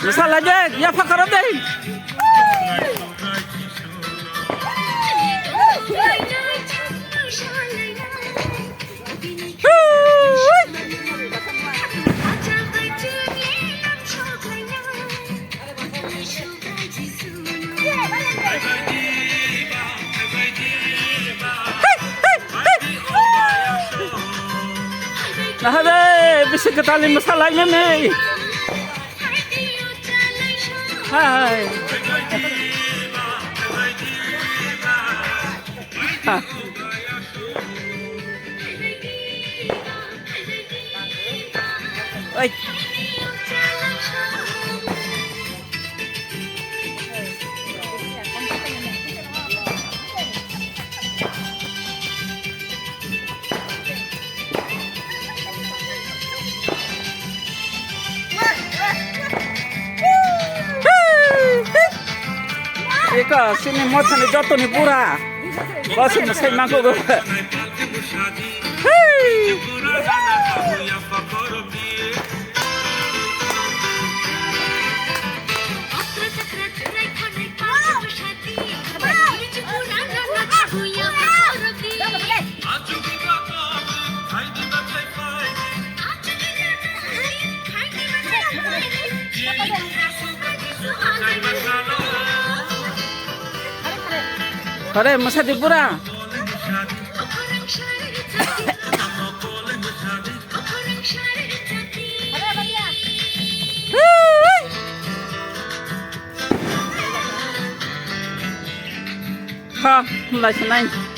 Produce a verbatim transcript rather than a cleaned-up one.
Bwsa lai de, yapha khoro de. Naha de, bisi kwtalni mwsa lai mani. Hai. Ha. Oi. Eka, sini mothani jotoni pura. Bos mwsai mangkuk. Hey! Hore, mwsadi pura. Ha, lai sanai.